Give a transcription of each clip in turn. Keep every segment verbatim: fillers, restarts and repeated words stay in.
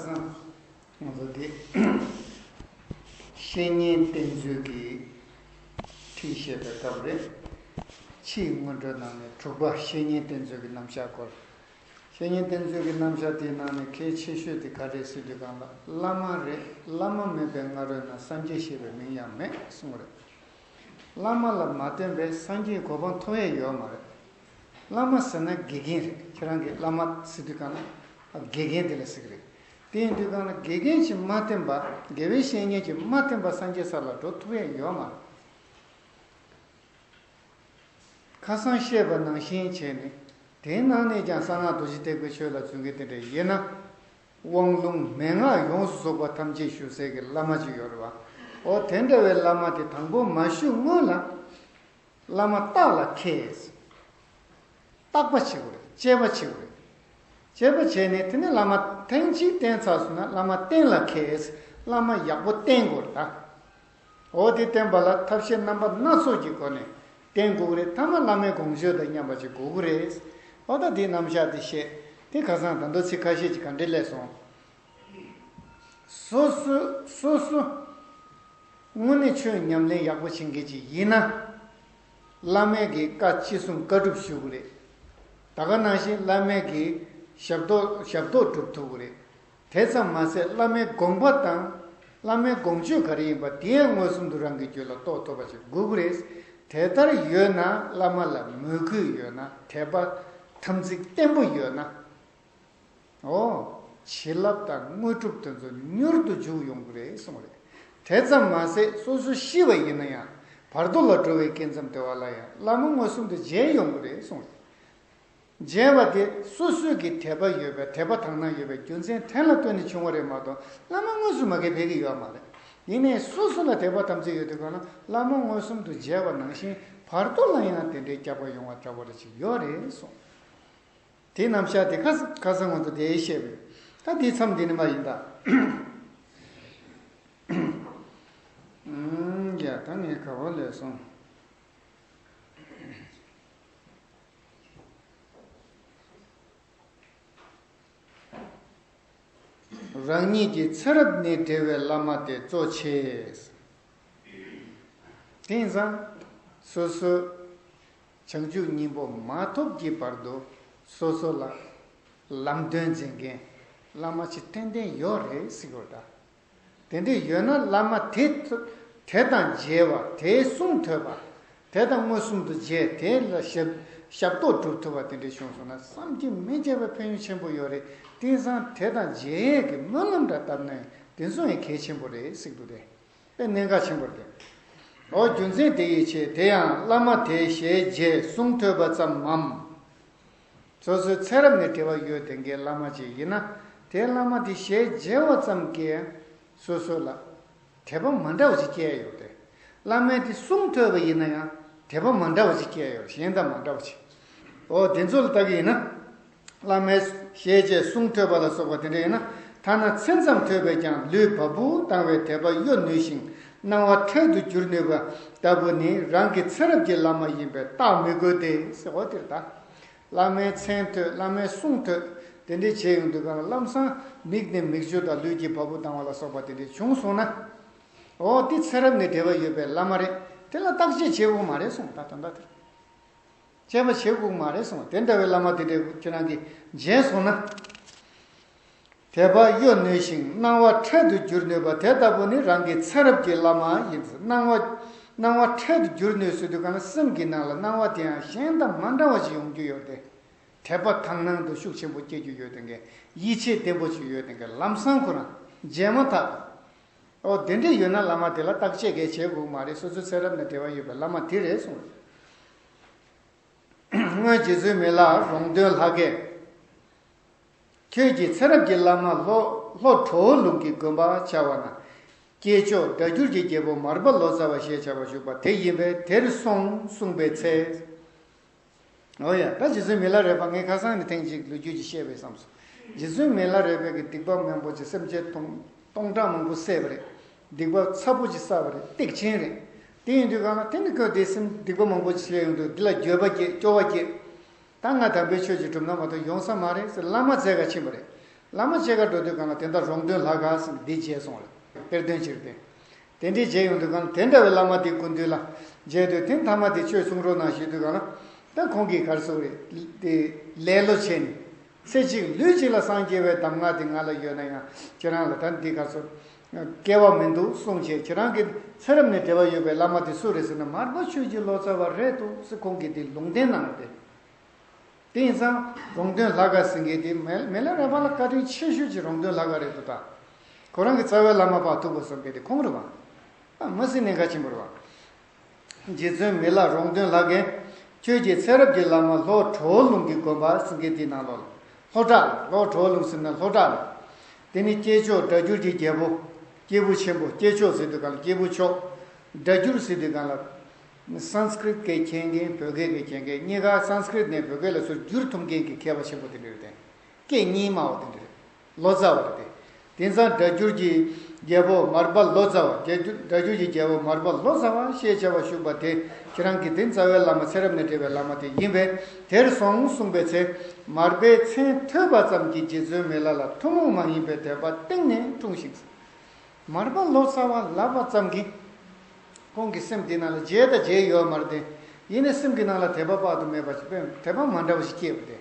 ང་ཚོ་འདི་བཤེས་གཉེན་བསྟེན་ཚུལ་གྱི་ཁྲིད་བཤད་པའི་སྐབས་རེད། ཕྱིའི་སྔོན་འགྲོའི་ནང་ནས་དྲུག་པ་བཤེས་གཉེན་བསྟེན་ཚུལ་གྱི་རྣམ་གཞག་སྐོར། བཤེས་གཉེན་བསྟེན་ཚུལ་གྱི་རྣམ་གཞག་དེའི་ནང་ནས་གལ་ཆེ་ཤོས་དེ་ག་རེད་ཟེར་དུས་སྒང་ལ། བླ་མ་རེད། བླ་མ་མེད་པའི་སྔ་རོལ་ན་སངས་རྒྱས་ཞེས་པའི་མིང་ཡང་མེད་གསུངས་རེད། བླ་མ་ལ་མ་བསྟེན་པའི་སངས་རྒྱས་གོ་འཕང་ཐོབ་ཡས་ཡོད་མ་རེད། བླ་མ་ཟེར་ན་དགེ་རྒན་རེད། ཁྱེད་རང་གིས་བླ་མ་ཟེར་དུས་སྒང་ལ་དགེ་རྒན་དེ་ལ་ཟེར་གི་རེད། དེ་ཡིན་དུས་སྒང་ལ་དགེ་རྒན་གྱིས་མ་བསྟེན་པ། དགེ་བའི་བཤེས་གཉེན་གྱིས་མ་བསྟེན་པ་སངས་རྒྱས་ས་ལ་འགྲོ་ཐུབ་ཡས་ཡོད་མ་རེད། ཁ་སང་བཤད་པ་ནང་བཞིན་བྱས་ནས། དེའི་ནང་ནས་ཀྱང་གསང་སྔགས་རྡོ་རྗེ་ཐེག་པའི་ཆོས་ལ་བརྩོན་མཁན་དེ་འདྲ་ཡིན་ན། དབང་ལུང་མན་ངག་ཡོངས་སུ་རྫོགས་པ་ཐམས་ཅད་ཞུ་སའི་གི་བླ་མ་ཅིག་ཡོད་རེད་བ། འོ་དེ་འདྲ་བའི་བླ་མ་དེ་དང་པོ་མ་ཞུ་སྔོན་ལ། བླ་མ་བརྟག་ལ་མཁས། བརྟག་པ་བྱེད་དགོས་རེད། དཔྱད་པ་བྱེད་དགོས་རེད། དཔྱད་པ་བྱས་ནས་དེ་ནས་བླ་མ་ཐེངས་གཅིག་བསྟེན་ཚར་སོང་ན་བླ་མ་བསྟེན་ལ་མཁས། བླ་མ་ཡག་པོ་བསྟེན་དགོས་རེད་ད། འོ་དེ་བསྟེན་པ་ལ་ཐབས་ཤེས་རྣམ་པ་སྣ་ཚོགས་ཀྱི་སྒོ་ནས་བསྟེན་དགོས་ཀྱི་རེད། ཐ་མ་བླ་མའི་དགོངས་བརྗོད་དང་མཉམ་པ་ཅིག་དགོས་ཀྱི་རེད། འོ་ད་དེའི་རྣམ་གཞག་དེ་བཤད། དེ་ཁ་སང་ད་དུང་ཚིག་ཁ་ཤས་ཅིག་ག་འདྲ་སླེབས་སོང་། སོ་སོ་སོ་སོ་དངོས་གནས་ཆོས་ཉམས་ལེན་ཡག་པོ་བྱེད་མཁན་ཅིག་ཡིན་ན། བླ་མའི་གི་བཀའ་ཅི་གསུང་བཀའ་སྒྲུབ་ཞུ་དགོས་རེད། ད་ག་ནང་བཞིན་བླ་མའི་གི་ཞབས་ཏོག་ཞབས་ཏོག་སྒྲུབ་ཐུབ་དགོས་རེད། དེ་ཙམ་མ་ཟད་བླ་མའི་དགོངས་པ་དང་། བླ་མའི་དགོངས་གཅོད་ག་རེ་ཡིན་པ་དེ་ཡང་མངོན་སུམ་དུ་རང་གི་རྒྱུད་ལ་རྟོགས་ཐུབ་པ་ཞིག་དགོས་ཀྱི་རེད། དེ་ལྟར་ཡོད་ན། བླ་མ་ལ་མོས་གུས་ཡོད་ན། དད་པ་དམ་ཚིག་བརྟན་པོ་ཡོད་ན། འོ། བྱིན་རླབས་དང་དངོས་གྲུབ་དེ་ཚོ་མྱུར་དུ་འཇུག་ཡོང་གི་རེད་གསུངས་རེད། དེ་ཙམ་མ་ཟད་སོ་སོ་ཤི་བ་ཡིན་ན་ཡང་། བར་དོ་ལ་འགྲོ་བའི་སྐབས་ཙམ་དེ་བ་ལ་ཡང་བླ་མ་མངོན་སུམ་དུ་མཇལ་ཡོང་གི་རེད་གསུངས་རེད། མཇལ་བ་དེ་སོ་སོའི་གི་དད་པ་ཡོད་པའི། དད་པ་དག་སྣང་ཡོད་པའི་རྒྱུ་མཚན་དེ་ལ་ལྟོས་ནས་བྱུང་བ་རེད་མ་གཏོགས། བླ་མ་དངོས་སུ་མ་གིར་ཕེབས་ཀྱི་ཡོད་མ་རེད། ཡིན་ནའི་སོ་སོ་ལ་དད་པ་དམ་ཚིག་ཡོད་དུས་སྒང་ལ་བླ་མ་མངོན་སུམ་དུ་མཇལ་བ་ནང་བཞིན་བར་དོ་ལ་ཡང་དེ་འདྲའི་སྐྱབས་པ་ཡོང་བ་འདྲ་བོ་རེ་ཅིག་ཡོད་རེད་གསུངས། དེའི་རྣམ་གཞག་དེ་ཁ་ཁ་སང་ང་ཚོ་དེ་བཤད་པས། ད་དེའི་མཚམས་འདི་ནས་མ་ཡིན་ད། ཨུམ། ཡ་ད་ངས་ག་པར་སླེབས་སོང་། རང་ཉིད་ཀྱི་ཚེ་རབས་ནས་འབྲེལ་བའི་བླ་མ་དེ་གཙོ་ཆེ། དེང་སང་སོ་སོ་བྱང་ཆུབ་སྙིང་པོ་མ་ཐོབ་ཀྱི་བར་དུ་སོ་སོ་ལ་ལམ་སྟོན་མཛད་མཁན་བླ་མ་ཅིག་ཏན་ཏན་ཡོད་རེད་ཟེར་གྱི་ཡོད་ད། དེ་འདྲ་ཡོད་ན་བླ་མ་དེ་དེ་དང་མཇལ་བ། དེའི་གསུང་ཐོས་པ། དེ་དང་མངོན་སུམ་དུ་མཇལ། དེ་ལ་ཞབས་ཞབས་ཏོག་སྒྲུབ་ཐུབ་པ་དེ་འདྲ་བྱུང་སོང་ན་བསམ་གྱིས་མི་ཁྱབ་པའི་ཕན་ཡོན་ཆེན་པོ་ཡོད་རེད། དེང་སང་དེ་དང་མཇལ་ཡས་ཀྱི་སྨོན་ལམ་འདྲ་བཏབ་ན་དེ་ཚོ་ཡང་གལ་ཆེན་པོ་རེད་ཟེར་གྱི་འདུག་སྟེ། དཔེ་གནད་འགག་ཆེན་པོ་རེད། འོ་རྒྱུ་མཚན་དེ་ཡི་ཕྱིར། དེ་ཡང་བླ་མ་དེའི་ཞལ་མཇལ་གསུང་ཐོས་པ་ཙམ་མམ། སོ་སོའི་ཚེ་རབས་ནས་འབྲེལ་བ་ཡོད་བསྡད་མཁན་བླ་མ་ཅིག་ཡིན་ན། དེ་བླ་མ་དེ་ཞལ་མཇལ་བ་ཙམ་གྱིས་སོ་སོ་ལ་དད་པ་མ་འདྲ་བ་ཅིག་སྐྱེ་ཡོད་དེ། བླ་མའི་དེ་གསུང་ཐོས་པ་ཡིན་ན་ཡང་དད་པ་མ་འདྲ་བ་ཅིག་སྐྱེ་ཡོད། གཞན་དང་མ་འདྲ་བ་ཅིག་འོ་དེ་ཚོ་ལ་ལྟ་གི་ཡིན་ན། བླ་མའི་ཞལ་མཇལ་གསུང་ཐོས་པ་ལ་སོགས་པ་དེ་འདྲ་ཡིན་ན། ཐ་ན་མཚན་ཙམ་ཐོས་པས་ཀྱང་ལུས་བ་སྤུ་ལྡང་བའི་དད་པ་གཡོ་ནུས་ཤིང་སྣང་བ་འཕྲལ་དུ་བསྒྱུར་ནུས་པ་ལྟ་བུ་ནི་རང་གི་ཚེ་རབས་ཀྱི་བླ་མ་ཡིན་པས་བརྟག་མི་དགོས་ཏེ་ཟེར། འོ་དེ་རེད་ད། བླ་མའི་མཚན་ཐོས། བླ་མའི་གསུང་ཐོས། དེ་འདྲའི་བྱས་ཡོང་དུས་སྒང་ལ་ལམ་སང་མིག་ནས་མིག་ཆུ་དང་ལུས་ཀྱི་བ་སྤུ་ལྡང་བ་ལ་སོགས་པ་དེ་འདྲ་བྱུང་སོང་ན། འོ་དེ་ཚེ་རབས་ནས་འབྲེལ་བ་ཡོད་པའི་བླ་མ་རེད། དེ་ལ་བརྟག་དཔྱད་བྱེད་དགོས་མ་རེད་གསུངས། ད་ད་ལྟ་དེར་དཔྱད་པ་བྱེད་དགོས་མ་རེད་གསུངས། དེ་འདྲ་བའི་བླ་མ་དེ་འདྲ་ཁྱེད་རང་གིས་མཇལ་སོང་ན། དད་པ་གཡོ་ནུས་ཤིང་སྣང་བ་འཕྲལ་དུ་བསྒྱུར་ནུས་པ་དེ་ལྟ་བུ་ནི་རང་གི་ཚེ་རབས་ཀྱི་བླ་མ་ཡིན། སྣང་བ་སྣང་བ་འཕྲལ་དུ་བསྒྱུར་ནུས་ཟེར་དུས་སྒང་ལ་སེམས་ཀྱི་ནང་ལ་སྣང་བ་དེ་ཡང་གཞན་དང་མ་འདྲ་བ་ཞིག་ཡོང་རྒྱུ་ཡོད་དེ། དད་པ་དག་སྣང་དུ་ཤུགས་ཆེན་པོ་སྐྱེ་རྒྱུ་ཡོད་དེ་འགའ། ཡིད་ཆེས་བརྟན་པོ་ཞིག་ཡོད་དེ་འགའ། ལམ་སང་ཁོ་རང་མཇལ་མ་ཐག་འོ་དེ་འདྲ་ཡོད་ན་བླ་མ་དེ་ལ་བརྟག་དཔྱད་གས་བྱེད་དགོས་མ་རེད། སོ་སོའི་ཚེ་རབས་ནས་འབྲེལ་བ་ཡོད་པའི་བླ་མ་དེ་རེད་གསུངས། སྔོན་རྗེ་བཙུན་མི་ལ་རོང་སྟོན་ལྷ་གིས། ཁྱོད་ཀྱི་ཚེ་རབས་ཀྱི་བླ་མ་ལྷོ་ལྷོ་གྲོ་བོ་ལུང་གི་དགོན་པ་བྱ་བ་ན། སྐྱེས་མཆོག་སྒྲ་སྒྱུར་གྱི་རྒྱལ་པོ་མར་པ་ལོ་ཙཱ་བ་ཞེས་བྱ་བ་བཞུགས་པ་དེ་ཡིན་པས་དེར་སོང་གསུངས་པའི་ཚེ། འོ་ཡ། ད་རྗེ་བཙུན་མི་ལ་རས་པ་ངས་ཁ་སང་ནས་ཐེངས་གཅིག་ལོ་རྒྱུས་ཅིག་བཤད་པས་བསམས་སོང་། རྗེ་བཙུན་མི་ལ་རས་པས་ཀྱི་སྡིག་པ་མང་པོ་ཅིག་སེམས་ཅན་སྟོང་སྟོང་ཕྲག་མང་པོ་བསད་པ་རེད། སྡིག་པ་ཚ་པོ་ཅིག་བསགས་པ་རེད། སྡིག་ཆེན་རེད། དེ་ཡིན་དུས་གང་ལ་དེ་ནི་ཁོས་དེ་སེམས་སྡིག་པ་མང་པོ་ཅིག་བྱས་ཡོང་དུས་འདི་ལ་འགྱོད་པ་སྐྱེས། སྐྱོ་བ་སྐྱེས། ད་ང་དམ་པའི་ཆོས་ཅིག་སྒྲུབ་ན་མ་གཏོགས་ཡོང་ས་མ་རེད་ཟེར་བླ་མ་མཛད་ག་ཕྱིན་པ་རེད། བླ་མ་མཇལ་ག་འགྲོ་དུས་གང་ལ་དེ་འདྲ་རོང་སྟོན་ལྷ་ཁང་ཟེར་འདི་མཇལ་སོང་རེད། གཏེར་སྟོན་ཅིག་རེད་དེ། དེ་འདྲའི་མཇལ་ཡོང་དུས་གང་ལ་དེ་འདྲ་བའི་བླ་མ་དེ་སྐུ་མདུན་ལ་མཇལ་དུས་དེ་མཐའ་མ་དེ་ཆོས་གསུང་རོགས་གནང་ཞུས་དུས་གང་ལ་ད་ཁོང་གིས་ག་རེ་ཟེར་རེད། དེ་ལེ་ལོ་བྱས་ནས་ཚེ་གཅིག་ལུས་གཅིག་ལ་སངས་རྒྱས་པའི་གདམས་ངག་དེ་ང་ལ་ཡོད་ན་ཡང་ཁྱེད་རང་ལ་ད་འདི་ག་ཚོད་སྐལ་བ་མི་འདུག་གསུངས་བྱས། ཁྱེད་རང་གི་ཚེ་རབས་ནས་འབྲེལ་བ་ཡོད་པའི་བླ་མ་དེ་སུ་རེད་ཟེར་ན་མར་པ་ཆོས་ཀྱི་ལོ་ཙཱ་བ་རེད་འདུག་ཟེར་ཁོང་གིས་དེ་ལུང་བསྟན་གནང་བ་དེ། དེ་ཡིན་ཙང་རོང་སྟོན་ལྷ་ཁང་ཟེར་མཁན་དེ་མི་མི་ལ་རས་པ་ལ་བཀའ་དྲིན་ཆེ་ཤོས་ཀྱི་རོང་སྟོན་ལྷ་ཁང་རེད་འདུག་ད་ཁོ་རང་གི་རྩ་བའི་བླ་མ་ཕར་ཐུག་པ་བསམ་མཁན་དེ་ཁོང་རེད་བ། ཨ་མི་སྲིད་གནད་འགག་ཆེན་པོ་རེད་བ། རྗེ་བཙུན་མི་ལ་རོང་སྟོན་ལྷ་ཁང་ཆོས་ཀྱི་ཚེ་རབས་ཀྱི་བླ་མ་ལྷོ་གྲོ་བོ་ལུང་གི་དགོན་པ་ཟེར་མཁན་དེའི་ནང་ལོགས་ལ། ལྷོ་བྲག་ལ། ལྷོ་གྲོ་བོ་ལུང་ཟེར་ན་ལྷོ་བྲག་ལ། དེ་ནི་སྐྱེས་མཆོག་སྒྲ་སྒྱུར་གྱི་རྒྱལ་པོ། སྐྱེས་བུ་ཆེན་པོ། སྐྱེས་མཆོག་ཟེར་དུས་གང་ལ་སྐྱེས་བུ་མཆོག་སྒྲ་སྒྱུར་ཟེར་དུས་གང་ལ། སཾ་སྐྲྀཏ་སྐད་མཁྱེན་མཁན་བོད་སྐད་སྐད་མཁྱེན་མཁན་གཉིས་ཀ་སཾ་སྐྲྀཏ་ནས་བོད་སྐད་ལ་ཚུར་བསྒྱུར་ཐུབ་མཁན་གྱི་མཁས་པ་ཆེན་པོ་དེ་འདྲ་རེད་དེ། སྐད་གཉིས་སྨྲ་བ་དེ་འདྲ་རེད། ལོ་ཙཱ་བ་རེད་དེ། དེང་སང་སྒྲ་སྒྱུར་གྱི་རྒྱལ་པོ་མར་པ་ལོ་ཙཱ་བ། སྒྲ་སྒྱུར་སྒྲ་སྒྱུར་གྱི་རྒྱལ་པོ་མར་པ་ལོ་ཙཱ་བ་ཞེས་བྱ་བ་བཞུགས་པ་དེ་ཁྱེད་རང་གིས་དེ་རྩ་བའི་བླ་མ་ཚེ་རབས་ནས་འབྲེལ་བའི་བླ་མ་དེ་ཡིན་པས་དེར་སོང་གསུངས་པའི་ཚེ། མར་པའི་མཚན་ཐོས་པ་ཙམ་གྱིས་རྗེ་བཙུན་མི་ལ་ལ་ཐུན་མོང་མ་ཡིན་པའི་དད་པ་གཏིང་ནས་འཁྲུངས་ཤིང་། མར་པ་ལོ་ཙཱ་བ་ལབ་པ་ཙམ་གྱིས། ཁོང་གི་སེམས་དེ་ནང་ལ་བརྗེད་དང་བརྗེད་ཡོད་མ་རེད་དེ། ཡིན་ནའི་སེམས་ཀྱི་ནང་ལ་དད་པ་དཔག་ཏུ་མེད་པ་ཞིག་དཔེ་དད་པ་མ་འདྲ་བ་ཞིག་སྐྱེས་པ་དེ།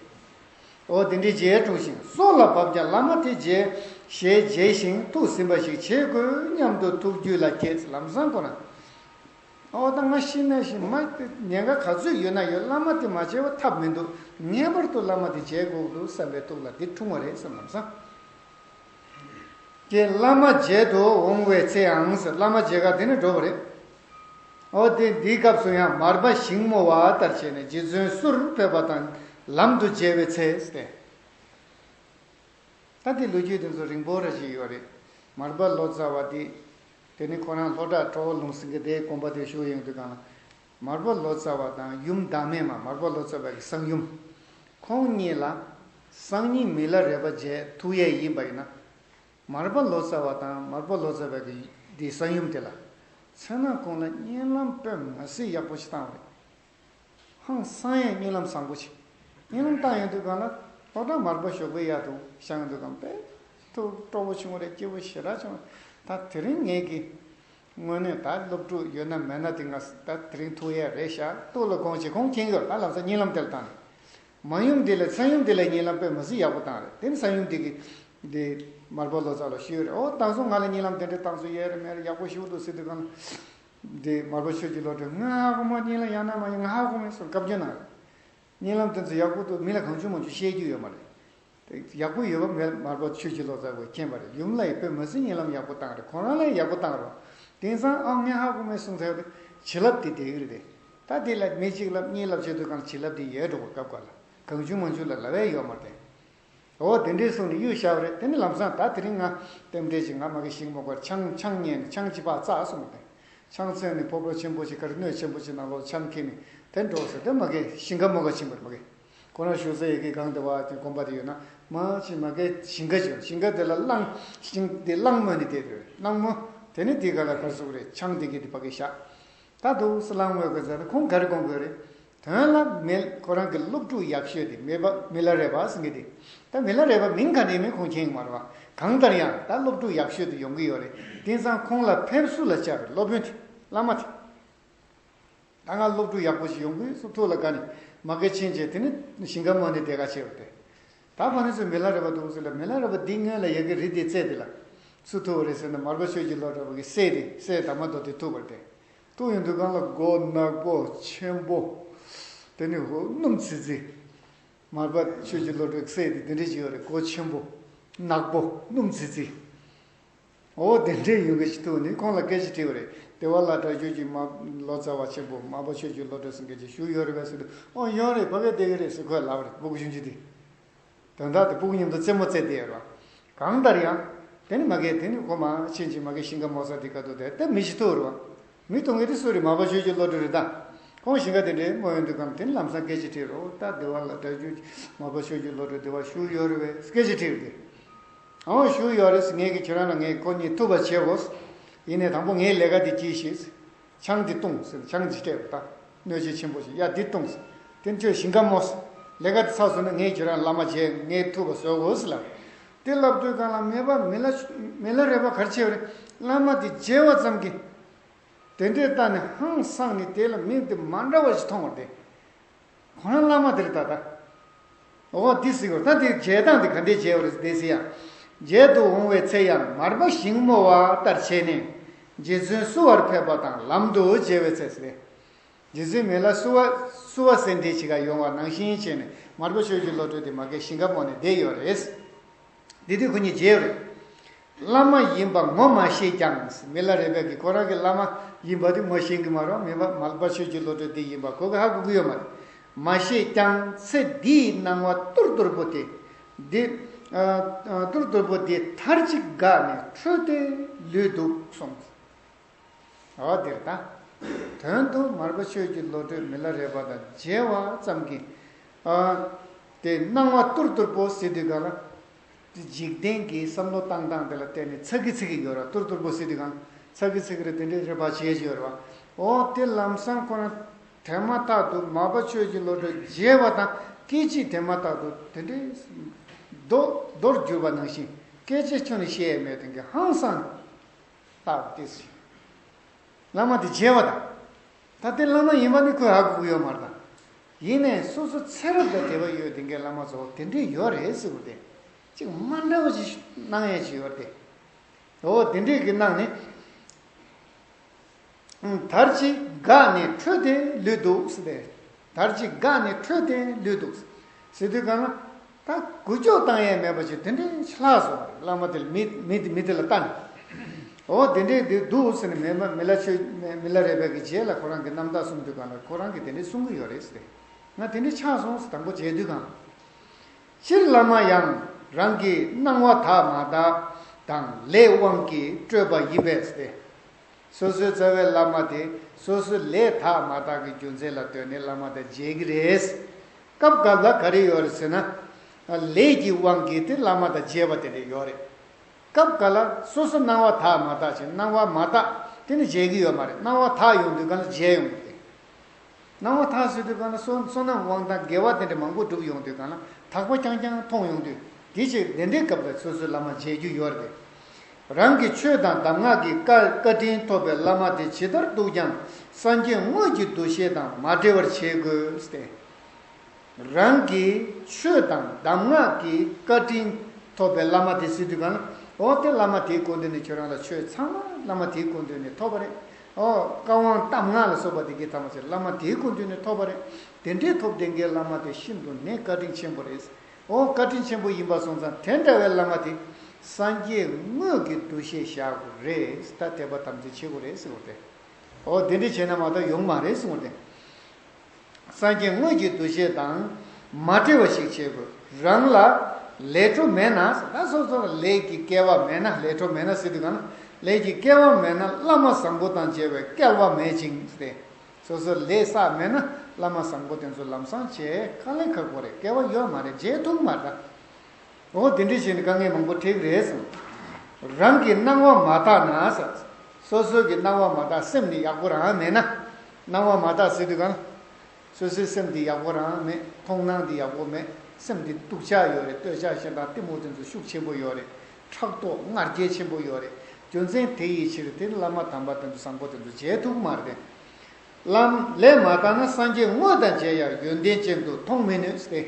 འོ་དེ་འདྲའི་རྗེས་འཁྲུངས་ཤིང་སྲོག་ལ་བབ་ཀྱང་བླ་མ་དེ་མཇལ་ཞེས་མཇལ་ཞིང་ཐུགས་ཟིན་པ་ཞིག་བྱེད་དགོས་སྙམ་དུ་ཐུགས་རྒྱུད་ལ་སྐྱེས། ལམ་སང་ཁོ་ན། འོ་ད་ང་ཤི་ན་ཤི་མ་ཉེན་ཁ་ག་ཚོད་ཡོད་ན་ཡོད་བླ་མ་དེ་མ་མཇལ་བ་ཐབས་མི་འདུག་ངེས་པར་དུ་བླ་མ་དེ་མཇལ་དགོས་འདུག་བསམ་པའི་ཐུགས་ལ་འདི་འཁྲུངས་པ་རེད་བསམ། ལམ་སང་། ཀྱེ་བླ་མ་མཇལ་དུ་འོང་བའི་ཚེའང་ཟེར། བླ་མ་མཇལ་ག་དེ་ནས་འགྲོ་བ་རེད། འོ་དེ་འདིའི་སྐབས་སུ་ཡང་མར་པ་ཞིང་རྨོ་བ་ལྟར་བྱས་ནས་རྗེ་བཙུན་བསུར་ཕེབས་པ་དང་ལམ་དུ་མཇལ་བའི་ཚེ་སྟེ། ད་དེ་ལོ་རྒྱུས་དེ་ཚོ་རིང་པོ་ར་ཞིག་ཡོད་རེད། མར་པ་ལོ་ཙཱ་བ་དེ། དེ་ནི་ཁོ་རང་ལྷོ་བྲག་གྲོ་བོ་ལུང་ཟེར་མཁན་དེའི་དགོན་པ་དེ་བཞུགས་ཡོང་དུས་གང་ལ། མར་པ་ལོ་ཙཱ་བ་དང་ཡུམ་བདག་མེད་མ་མར་པ་ལོ་ཙཱ་བ་གི་གསང་ཡུམ། ཁོང་གཉིས་ལ་སང་ཉིན་མི་ལ་རས་པ་མཇལ་ཐུབ་ཡས་ཡིན་པ་ཡིན་ན། མར་པ་ལོ་ཙཱ་བ་དང་མར་པ་ལོ་ཙཱ་བ་གི་དེའི་གསང་ཡུམ་དེ་ལ། མཚན་ནས་ཁོང་ལ་གཉིད་ལམ་དཔེ་མི་སྲིད་ཡག་པོ་ཞིག་བཏང་བ་རེད། ཧང་སང་ཡས་གཉིད་ལམ་བཟང་པོ་ཞིག་གཉིད་ལམ་བཏང་ཡོང་དུས་གང་ལ་ལྷོ་བྲག་མར་པ་ཞོགས་པའི་ཡར་དུ་བཞེངས་དུས་གང་དཔེ་ཐུགས་སྤྲོ་པོ་བྱུང་བ་རེད། སྐྱིད་པོ་ཞེ་དྲག་བྱུང་བ། ད་དེ་རིང་ངེད་ཀྱི་དངོས་གནས་ད་སློབ་ཕྲུག་ཡོད་ན་མེད་ན་དེ་ང་ད་དེ་རིང་ཐུག་ཡས་རེད་ཤག་ཐུགས་ལ་དགོངས་བྱས་ཁོང་མཁྱེན་གྱི་ཡོད། ད་ལམ་སང་གཉིད་ལམ་དེ་ལ་བཏང་ནས། མ་ཡུམ་འདི་ལ་མཚན་ཡུམ་འདི་ལ་གཉིད་ལམ་དཔེ་མི་སྲིད་ཡག་པོ་བཏང་རེད། དེ་ནི་གསང་ཡུམ་འདི་གིས་འདི་མར་པ་ལོ་ཙཱ་ལ་ཞུས་རེད། ཨོ་ད་སོང་ང་ལ་གཉིད་ལམ་དེ་འདྲ་བཏང་སོང་ཡས་རེད་མེད་རེད་ཡག་པོ་ཞུ་འདུག་ཟེར་དུས་གང་འདི་མར་པ་ཆོས་ཀྱི་བློ་གྲོས་ང་ཧ་གོ་མ་གཉིད་ལམ་ཡང་ན་མ་ཡང་ང་ཧ་གོ་མེད་སོང་བཀའ་བཀྱོན་གནང་རེད། གཉིད་ལམ་དེ་ཚོ་ཡག་པོ་འདུག་མི་ལ་གང་བྱུང་མང་བྱུང་བཤད་རྒྱུ་ཡོད་མ་རེད། དེ་ཡག་པོ་ཡོད་པ་མེད་མར་པ་ཆོས་ཀྱི་བློ་ཙཱ་བས་མཁྱེན་པ་རེད། ཡུམ་ལ་ཡི་དཔེ་མི་སྲིད་གཉིད་ལམ་ཡག་པོ་བཏང་རེད། ཁོ་རང་ལ་ཡི་ཡག་པོ་བཏང་རེད། དེང་སང་ཨ་ངས་ཧ་གོ་མེད་གསུངས་ཚར་བ་དེ་བྱིན་རླབས་དེ་དེ་གི་རེད་དེ། ད་དེ་ལ་མི་གཅིག་ལབ་གཉིས་ལབ་བྱེད་དུས་གང་བྱིན་རླབས་དེ་ཡལ་འགྲོ་བ་སྐབས་འགའ་ལ་གང་བྱུང་མང་བྱུང་ལ་ལབ་ཡས་ཡོད་མ་རེད། འོ་དེ་འདྲས་གསུངས་ནས་གཡུག་བཞག་པ་རེད། དེ་ནི་ལམ་སང་ད་དེ་རིང་ང་རྟེན་འབྲེལ་གྱིས་ང་མ་གི་ཤིང་མོ་གར་ཆང་ཆང་ཉལ་ནས་ཆང་གཅིག་ཕར་བཙགས་སོང་བ་དེ། ཆང་བཙལ་ནས་ཕོ་བྲང་ཆེན་པོ་ཞིག་གར་སྣོད་ཆེན་པོ་ཞིག་ནང་ལོགས་ཆང་ཁྱེར་ནས་དེ་འགྲོ་ཟེར་དེ་མ་གི་ཞིང་ཁ་མོ་ག་ཕྱིན་པ་རེད། མ་གི་ཁོ་རང་བཞུགས་ས་ཡི་གེ་གང་དེ་བ་དེ་དགོན་པ་དེ་ཡོད་ན་མ་ཕྱིན་མ་གི་ཞིང་ཁ་ཅིག་ཡོད། ཞིང་ཁ་དེ་ལ་གླང་ཞིང་དེ་གླང་མོ་ནི་དེ་རེད། གླང་མོ་དེ་ནི་དེ་ག་ལ་གར་སོང་རེད། ཆང་དེ་གི་དེ་ཕ་གི་བཞག་ད་འདུག་སེ་གླང་མོས་ག་ཟེར་ན་ཁོང་ག་རེ་དགོངས་དགོས་རེད། དོན་ལ་མི་ཁོ་རང་གི་སློབ་ཕྲུག་ཡག་ཤོས་དེ་མི་པ་མི་ལ་རས་པ་ཟེར་མཁན་དེ། ད་མི་ལ་རས་པ་མིང་ག་ནས་མིན་ཁོང་མཁྱེན་གི་མ་རེད་བ། གང་ལྟར་ཡང་ད་སློབ་ཕྲུག་ཡག་ཤོས་དེ་ཡོང་གི་ཡོད་རེད། དེང་སང་ཁོང་ལ་ཕེབས་བསུ་ལ་བཅར་བའི་སློབ་དཔོན་དེ་བླ་མ་དེ། ད་ང་སློབ་ཕྲུག་ཡག་པོ་ཞིག་ཡོང་གི་སུ་ཐུགས་ལ་དགའ་ནས་མ་གི་ཕྱིན་བྱས་དེ་ནི་ཞིང་ཁ་མོ་ནས་དེ་ག་བྱས་པ་དེ། ད་ཕ་ནི་ཚོས་མི་ལ་རས་པ་འདུག་ཟེར་ལ་མི་ལ་རས་པ་འདི་སྔོན་ལ་ཡ་གི་རི་དེ་བཙལ་དེ་ལ་སུ་ཐུག་པ་རེད་ཟེར་ན་མར་པ་ཆོས་ཀྱི་བློ་གྲོས་པ་གི་སྲས་དེ་སྲས་དར་མ་མདོ་དེ་ཐུག་པ་རེད་དེ། ཐུག་ཡོང་དུས་སྒང་ལ་མགོ་ནག་པོ་ཆེན་པོ། དེ་ནི་ཧོ་སྣུམ་ཚིལ་ཚིལ། མར་པ་ཆོས་ཀྱི་བློ་གྲོས་སྲས་དེ་དེ་འདྲས་ཅིག་ཡོད་རེད། མགོ་ཆེན་པོ། ནག་པོ་སྣུམ་ཚིལ་ཚིལ། འོ་དེ་འདྲས་ཡོང་གི་ཅིག་ཐུག་ནས་ཁོང་ལ་སྐད་ཆ་དྲིས་པ་རེད། དེ་བ་ལ་སྒྲ་སྒྱུར་གྱི་མ་ལོ་ཙཱ་བ་ཆེན་པོ་མར་པ་ཆོས་ཀྱི་བློ་གྲོས་སེང་གེ་ཅིག་བཞུགས་ཡོད་རེད་པས་ཟེར་དུས་ཨོ་ཡོད་རེད་ཕ་གིར་བསྡད་ཀྱི་རེད་ཟེར་ཁོས་ལབ་པ་རེད། སྤུ་གུ་ཆུང་ཆུང་དེ། དོན་དག་དེ་སྤུ་གུ་མཉམ་དུ་རྩེད་མོ་རྩེ་བསྡད་ཡོད་རེད་བ། གང་ལྟར་ཡང་། དེ་ནི་མ་གིར་དེ་ནི་ཁོ་མ་ཕྱིན་ཅི་མ་གིར་ཞིང་ཁ་རྨོ་ས་དེ་ག་དུ་དེ་ལྟ་མི་ཞིག་ཐུག་རེད་བ། མི་གཏོང་མཁན་དེ་སུ་རེད། མར་པ་ཆོས་ཀྱི་བློ་གྲོས་རེད་ད། ཁོང་ཞིང་ཁ་དེ་འདྲའི་རྨོ་ཡོང་དུས་གང་དེ་ནི་ལམ་སང་སྐད་ཆ་དྲིས་རོགས་ད་དེ་བ་ལ་སྒྲ་སྒྱུར་མར་པ་ཆོས་ཀྱི་བློ་གྲོས་དེ་བ་བཞུགས་ཡོད་རེད་བས་སྐད་ཆ་དྲིས་རེད་དེ། ཨོ་བཞུགས་ཡོད་རེད་ཟེར་ངས་ཀྱི་ཁྱོད་རང་ལ་ངས་ཁོ་གཉིས་ཐུག་པ་བྱེད་དགོས། ཡིན་ནའི་དང་པོ་ངས་ལས་ཀ་དེ་གྱིས་ཤིག་ཆང་འདི་བཏུང་ཟེར་ཆང་འདི་སྤྲད་པ་ད། སྣོད་ཆས་ཆེན་པོ་ཞིག་ཡ་འདི་བཏུང་ཟེར། དེ་ཁྱོད་ཞིང་ཁ་རྨོ་ཟེར། ལས་ཀ་དེ་ཚར་སོང་ན་ངས་ཁྱོད་རང་བླ་མ་མཇལ་ངས་ཐུག་པ་བཟོ་དགོས་ཟེར་ལབ། དེ་ལབ་དུས་གང་ལ་མེ་པ་མི་ལ་མི་ལ་རས་པ་ག་རེ་བྱས་པ་རེད། བླ་མ་དེ་མཇལ་བ་ཙམ་གྱིས། དེ་འདྲའི་ལྟ་ནས་ཧང་སངས་ནས་དེ་ལ་མིང་དེ་མ་འདྲ་བ་ཞིག་མཐོང་བ་རེད། ཁོ་རང་བླ་མ་དེ་རེད་ད་ལྟ། འོ་འདི་ཟེར་བ་ད་དེ་མཇལ་སྟངས་དེ་ག་འདྲས་མཇལ་བ་རེད་དེ་ཟེར་ཡ། མཇལ་དུ་འོང་བའི་ཚེ་ཡང་མར་པ་ཞིང་རྨོ་བ་ལྟར་བྱས་ནས་རྗེ་བཙུན་བསུ་བར་ཕེབས་པ་དང་ལམ་དུ་མཇལ་བའི་ཚེ་ཟེར། རྗེ་བཙུན་མི་ལ་བསུ་བ་བསུ་བ་གསོལ་འདེབས་བྱེད་ག་ཡོང་བ་ནང་བཞིན་བྱས་ནས་མར་པ་ཆོས་ཀྱི་བློ་གྲོས་དེ་མ་གི་ཞིང་ཁ་རྨོ་ནས་བསྡད་ཡོད་རེད། འདི་དུས་ཁོ་གཉིས་མཇལ་རེད། བླ་མ་ཡིན་པ་ངོ་མ་ཤེས་ཀྱང་། མི་ལ་རས་པས་ཀྱིས་ཁོ་རང་གི་བླ་མ་ཡིན་པ་དེ་ངོ་ཤེས་ཀྱི་མ་རེད། མི་མ་མར་པ་ཆོས་ཀྱི་བློ་གྲོས་འདི་ཡིན་པ་ཁོ་གིས་ཧ་གོ་གི་ཡོད་མ་རེད། མ་ཤེས་ཀྱང་ཚེ་འདིའི་སྣང་བ་ཏུར་ཏུར་པོ་དེ། འདི། ཨ། ཨ། ཏུར་ཏུར་པོ་དེ་མཐར་གཅིག་འགགས་ནས་འཕྲོས་ཏེ་ལུས་འདུག་གསུངས། འོ་དེ་རེད་ད། དོན་དུ་མར་པ་ཆོས་ཀྱི་བློ་གྲོས་མི་ལ་རས་པ་དང་མཇལ་བ་ཙམ་གྱིས། ཨ། དེ་སྣང་བ་ཏུར་ཏུར་པོ་ཟེར་དུས་གང་ལ། འཇིག་རྟེན་གྱི་བསམ་བློ་བཏང་སྟངས་དེ་ལ་བརྟེན་ནས་ཚ་གི་ཚི་གི་ཡོད་ར། ཏུར་ཏུར་པོ་ཟེར་དུས་གང་ཚ་གི་ཚི་གི་རེད། དེ་འདྲའི་རེ་བ་བྱེད་ཀྱི་ཡོད་ར་བ། འོ་དེ་ལམ་སང་ཁོ་རང་དེ་མ་ཐག་ཏུ་མར་པ་ཆོས་ཀྱི་བློ་གྲོས་མཇལ་བ་དང་སྐད་ཅིག་དེ་མ་ཐག་ཏུ་དེ་འདྲའི་རྡོ་རྡོར་གྱུར་པ་ནང་བཞིན་སྐད་ཆ་ཁྱོན་ནས་བཤད་ཡས་མེད་དེ་གི་ཧང་སངས་ནས། རྟགས་ཏེ། བླ་མ་དེ་མཇལ་བ་དང་། ད་དེ་བླ་མ་ཡིན་པ་ནི་ཁོས་ཧ་གོ་གི་ཡོད་མ་རེད་ད། ཡིན་ནའི་སོ་སོ་ཚེ་རབས་དང་འབྲེལ་བ་ཡོད་དེ་འགའི་བླ་མ་ཚོ་དེ་འདྲས་ཡོད་རེད་ཟེར་བ་དེ། ཅིག་མ་འདྲ་བ་ཅིག་གནང་ཡས་ཅིག་ཡོད་རེད་དེ། འོ་དེ་འདྲས་ཀྱི་གནང་ནས། མཐར་གཅིག་འགགས་ནས་འཕྲོས་ཏེ་ལུས་འདུག་ཟེར་ཏེ། མཐར་གཅིག་འགགས་ནས་འཕྲོས་ཏེ་ལུས་འདུག་ཟེར་དུས་གང་ལ། ད་འགུལ་སྐྱོད་བཏང་ཡས་མེད་པ་ཞིག་དེ་འདྲའི་ཆ་ལག་སོང་བ་རེད། བླ་མ་དེ་ལ་མི་མི་དེ་མི་དེ་ལ་ལྟ་ནས། འོ་དེ་འདྲའི་དེ་འདུག་ཟེར་ནས་མི་མི་ལ་ཆོས་མི་ལ་རས་པས་ཀྱི་རྗེས་ལ་ཁོ་རང་གི་རྣམ་ཐར་གསུང་དུས་གང་ལ་ཁོ་རང་གིས་དེ་འདྲའི་གསུང་གི་ཡོད་རེད་ཟེར་ཏེ། ང་དེ་འདྲའི་ཆགས་སོང་ཟེར་དང་པོ་མཇལ་དུས་གང་། སྤྱིར་བླ་མ་ཡང་རང་གི་སྣང་བ་དག་མ་དག་དང་ལས་དབང་གིས་སྤྲོས་པ་ཡིན་པས་ཟེར་ཏེ། སོ་སོའི་རྩ་བའི་བླ་མ་དེ་སོ་སོའི་ལས་དག་མ་དག་གི་རྒྱུ་མཚན་ལ་ལྟོས་ནས་བླ་མ་དེ་མཇལ་གྱི་རེད། སྐབས་འགའ་ལ་ག་རེ་ཡོད་རེད་ཟེར་ན། ལས་ཀྱི་དབང་གིས་དེ་བླ་མ་དང་མཇལ་བ་དེ་འདྲ་ཡོད་རེད། སྐབས་འགའ་ལ་སོ་སོ་སྣང་བ་དག་མ་དག་ཅིང་སྣང་བ་མ་དག་དེ་ནི་མཇལ་གྱི་ཡོད་མ་རེད། སྣང་བ་དག་ཡོང་དུས་གང་ལ་མཇལ་ཡོང་གི་རེད། སྣང་བ་དག་ཟེར་དུས་གང་ལ་བསོད་བསོད་ནམས་དབང་ཐང་དགེ་བ་དེ་འདྲ་མང་པོ་བསྒྲུབས་ཡོང་དུས་གང་ལ་དག་པ་རྐྱང་རྐྱང་མཐོང་ཡོང་དུས་དེ་ཕྱིར་དེ་འདྲའི་སྐབས་ལ་སོ་སོའི་བླ་མ་མཇལ་རྒྱུ་ཡོད་རེད། རང་གི་ཆོས་དང་གདམས་ངག་གི་བཀའ་བཀའ་དྲིན་ཐོབ་པའི་བླ་མ་དེ་ཇི་ལྟར་འདུག་ཀྱང་སངས་རྒྱས་དངོས་ཀྱི་འདུ་ཤེས་དང་མ་བྲལ་བར་བྱེད་དགོས་ཏེ། རང་གི་ཆོས་དང་གདམས་ངག་གི་བཀའ་དྲིན་ཐོབ་པའི་བླ་མ་དེ་ཟེར་དུས་གང་ལ། འོ་དེ་བླ་མ་དེའི་སྐུ་མདུན་ནས་ཁྱོད་རང་ལ་ཆོས་ཚང་མ་བླ་མ་དེའི་སྐུ་མདུན་ནས་ཐོབ་པ་རེད། འོ་བཀའ་དབང་གདམས་ངག་ལ་སོགས་པ་དེ་གའི་ཐམས་ཅད་བླ་མ་དེའི་སྐུ་མདུན་ནས་ཐོབ་པ་རེད། དེ་འདྲའི་ཐོབ་ལྡན་གྱི་བླ་མ་དེ་ཤིན་ཏུ་ནས་བཀའ་དྲིན་ཆེན་པོ་རེད། འོ་བཀའ་དྲིན་ཆེན་པོ་ཡིན་པ་སོང་ཙང་དེ་འདྲ་བའི་བླ་མ་དེ་སངས་རྒྱས་དངོས་ཀྱི་འདུ་ཤེས་བཞག་དགོས་རེད། ད་དད་པ་དམ་ཚིག་བྱེད་དགོས་རེད་ཟེར་བ་དེ། འོ་དེ་འདྲ་བྱས་ན་མ་གཏོགས་ཡོང་མ་རེད་གསུངས་པ་དེ། སངས་རྒྱས་དངོས་ཀྱི་འདུ་ཤེས་དང་མ་བྲལ་བ་ཞིག་བྱེད་དགོས། རང་ལ་ལས་འཕྲོ་མེད་ན་ཟེར། ད་སོ་སོ་ལ་ལས་ཀྱི་སྐལ་བ་མེད་ན། ལས་འཕྲོ་མེད་ན་ཟེར་དུས་གང་ན་ལས་ཀྱི་སྐལ་བ་མེད་ན་བླ་མ་བཟང་པོ་དང་མཇལ་བའི་སྐལ་བ་མེད་ཅིང་ཟེར། སོ་སོ་ལས་བསགས་མེད་ན་བླ་མ་བཟང་པོ་དེ་ཚོ་ལམ་སང་མཇལ་དཀའ་ལས་ཁག་པོ་རེད། སྐལ་བ་ཡོད་མ་རེད། མཇལ་ཐུབ་མ་རེད། འོ་དེ་འདྲ་བྱས་ནས་དཀའ་ངལ་མང་པོ་འཕྲད་ཀྱི་རེད་གསུངས། རང་གི་སྣང་བ་མ་དག་ན་ཟེར། སོ་སོ་གི་སྣང་བ་མ་དག་སེམས་ནི་ཡག་པོ་རང་མེད་ན། སྣང་བ་མ་དག་ཟེར་དུས་གང་། སོ་སོའི་སེམས་འདི་ཡག་པོ་རང་མེད། མཐོང་སྣང་འདི་ཡག་པོ་མེད། སེམས་འདི་སྡུག་ཅག་ཡོད་རེད། འདོད་ཆགས་ཞེ་སྡང་གཏི་མུག་དེ་ཚོ་ཤུགས་ཆེན་པོ་ཡོད་རེད། ཕྲག་དོག་ང་རྒྱལ་ཆེན་པོ་ཡོད་རེད། རྒྱུ་མཚན་དེ་ཡི་ཕྱིར་དེ་བླ་མ་དམ་པ་དེ་ཚོ་བཟང་པོ་དེ་ཚོ་མཇལ་ཐུབ་ཀྱི་མ་རེད། ལམ་ལས་མ་དག་ན་སངས་རྒྱས་དངོས་དང་མཇལ་ཡང་ཡོན་ཏན་ཅན་དུ་མཐོང་མི་ནུས་ཏེ།